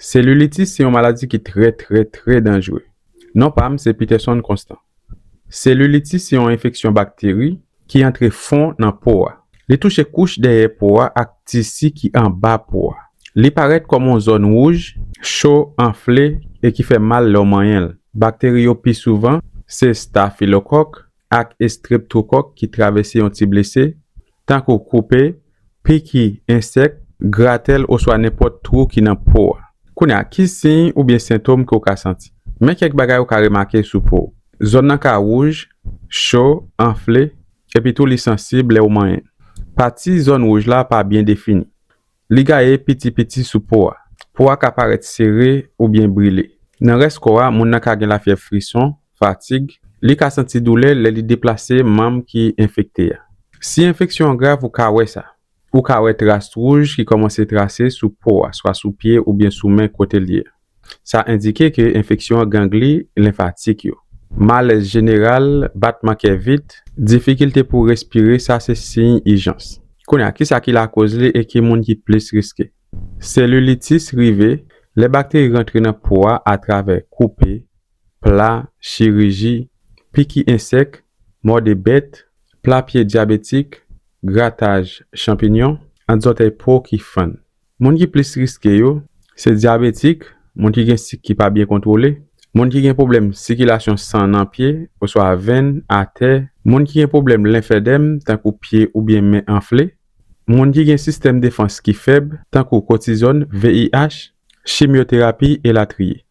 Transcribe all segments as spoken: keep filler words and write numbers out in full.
Selilitis se yon maladi ki trè, trè, trè danjere. Non pa m se Peterson Constant. Selilitis se yon enfeksyon bakteri ki antre fon nan po a. Li touche kouch dèyè po a ak tisi ki anba po a. Li parèt kòm yon zòn wouj, cho, anfle e ki fè mal lè w manyen l. Bakteri yo pi souvan se stafilokòk ak estreptokòk ki travèse yon ti blese, tankou koupe, piki ensèk, gratèl oswa nenpòt twou ki nan po a. Kounye a, ki siy oubyen sentòm ke w ka santi? Men kèk bagay ou ka remake sou po w. Zòn nan ka wouj, cho, anfle, epi tou li sansib lè w manyen. Pati zòn wouj la pa byen defini. Li gaye piti piti sou po a. Po a ka parèt sere oubyen brile. Nan rès kò a, moun nan ka gen lafyèv, frison, fatig. Li ka santi doulè lè li deplase manm ki enfekte a. Si enfeksyon an grav, ou ka wè sa. Ou ka wè tras wouj ki kòmanse trase sou po a, swa sou pye oubyen sou men kote l ye. Sa endike ke enfeksyon an gangli lenfatik yo. Malèz jeneral, batman kè vit, difikilte pou respire, sa se siy ijans. Kounye a, kisa ki lakoz li e ki moun ki plis riske? Selilitis rive lè bakteri rantre nan po a atravè koupe, pla, chiriji, piki ensèk, mòde bèt, pla pye dyabetik, grataj chanpinyon, ant zòtèy po ki fann. Moun ki plis riske yo se dyabetik, moun ki gen sik ki pa byen kontwole, moun ki gen pwoblèm sikilasyon san nan pye oswa venn, atè, moun ki gen pwoblèm lenfedèm, tankou pye oubyen men anfle, moun ki gen sistèm defans ki fèb, tankou kòtizòn, V I H, chimyoterapi, elatriye.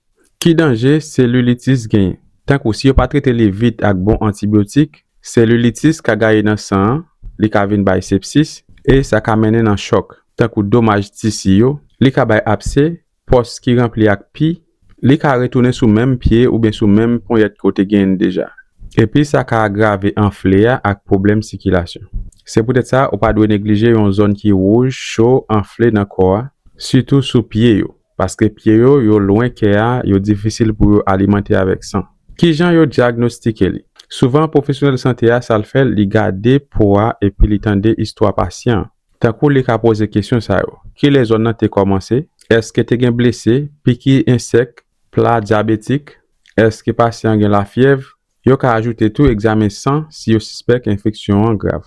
Ki danje selilitis genyen? Tankou si yo pa trete li vit ak bon antibyotik, selilitis ka gaye nan san an, li ka vin bay sepsis, e sa ka mennen nan chòk, tankou domaj tisi yo, li ka bay abse, pòs ki ranpli ak pi, li ka retounen sou menm pye oubyen sou menm ponyèt ke w te genyen deja. Epi sa ka agrave anfle a ak pwoblèm sikilasyon. Se poutèt sa, ou pa dwe neglije yon zòn ki wouj, cho, anfle nan kò a, sitou sou pye yo, paske pye yo, yo lwen kè a, yo difisil pou yo alimante avèk san. Kijan yo dyagnostike li? Souvan, pwofesyonèl sante a, sa l fè, li gade po a epi li tande istwa pasyan an. Tankou li ka poze kesyon sa yo: kilè zòn nan te kòmanse? Èske te gen blese, piki ensèk, pla dyabetik? Èske pasyan an gen lafyèv? Yo ka ajoute tou egzamen san si yo sispèk enfeksyon an grav.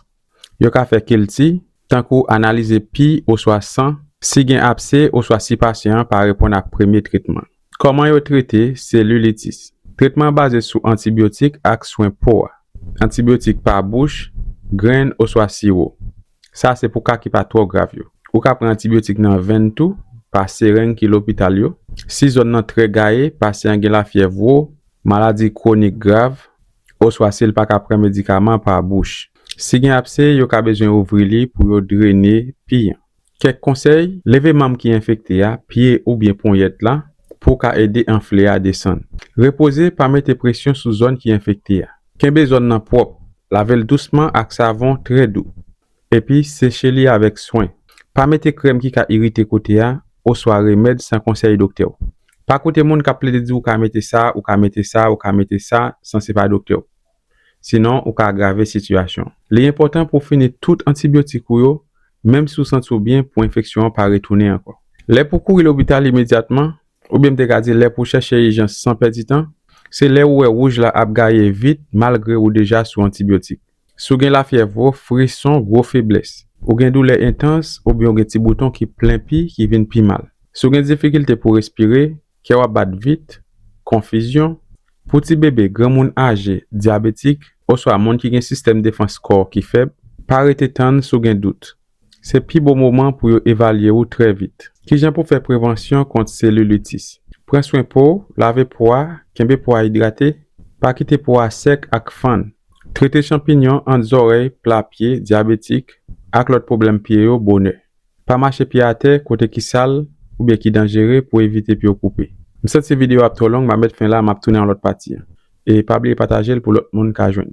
Yo ka fè kilti, tankou analize pi oswa san, si gen abse oswa si pasyan an pa reponn ak premye tretman. Kòman yo trete selilitis? Tretman an baze sou antibyotik ak swen po a. Antibyotik pa bouch, grenn oswa siwo. Sa se pou ka ki pa twò grav yo. Ou ka pran antibyotik nan venn tou, pa sereng ki lopital yo. Si zòn nan trè gaye, pasyan an gen lafyèv wo, maladi kwonik grav, oswa si l pa ka pran medikaman pa bouch. Si gen abse, yo ka bezwen ouvri li pou yo drene pi an. Kèk konsèy: leve manm ki enfekte a, pye oubyen ponyèt la, pou w ka ede anfle a desann. Repoze, pa mete presyon sou zòn ki enfekte a. Kenbe zòn nan pwòp. Lave l dousman ak savon trè dou. Epi seche li avèk swen. Pa mete krèm ki ka irite kote a oswa remèd san konsèy doktè w. Pa koute moun k ap plede di w ka mete sa, ou ka mete sa, ou ka mete sa, san se pa doktè w. Sinon, ou ka agrave sitiyasyon. Li enpòtan pou w fini tout antibyotik ou yo, menm si w santi w byen, pou enfeksyon an pa retounen ankò. Lè pou w kouri lopital imedyatman, oubyen m te ka di lè pou w chèche ijans san pèdi tan, se lè ou wè wouj la ap gaye vit malgre ou deja sou antibyotik. Si w gen lafyèv wo, frison, gwo feblès, ou gen doulè entans oubyen w gen ti bouton ki plen pi ki vin pi mal, si w gen difikilte pou respire, kè w ap bat vit, konfizyon, pou ti bebe, granmoun aje, dyabetik, oswa moun ki gen sistèm defans kò ki fèb, pa rete tann si w gen dout. Se pi bon moman pou yo evalye w trè vit. Kijan pou fè prevansyon kont selilitis? Pran swen po w, lave po a, kenbe po a idrate, pa kite po a sèk ak fann. Trete chanpinyon ant zòrèy, pla pye, dyabetik, ak lòt pwoblèm pye yo bonè. Pa mache pye atè kote ki sal oubyen ki danjere pou evite pye w koupe. M santi videyo a ap twò long, m a met fen la, m ap tounen yon lòt pati an. E pa bliye pataje l pou lòt moun ka jwenn.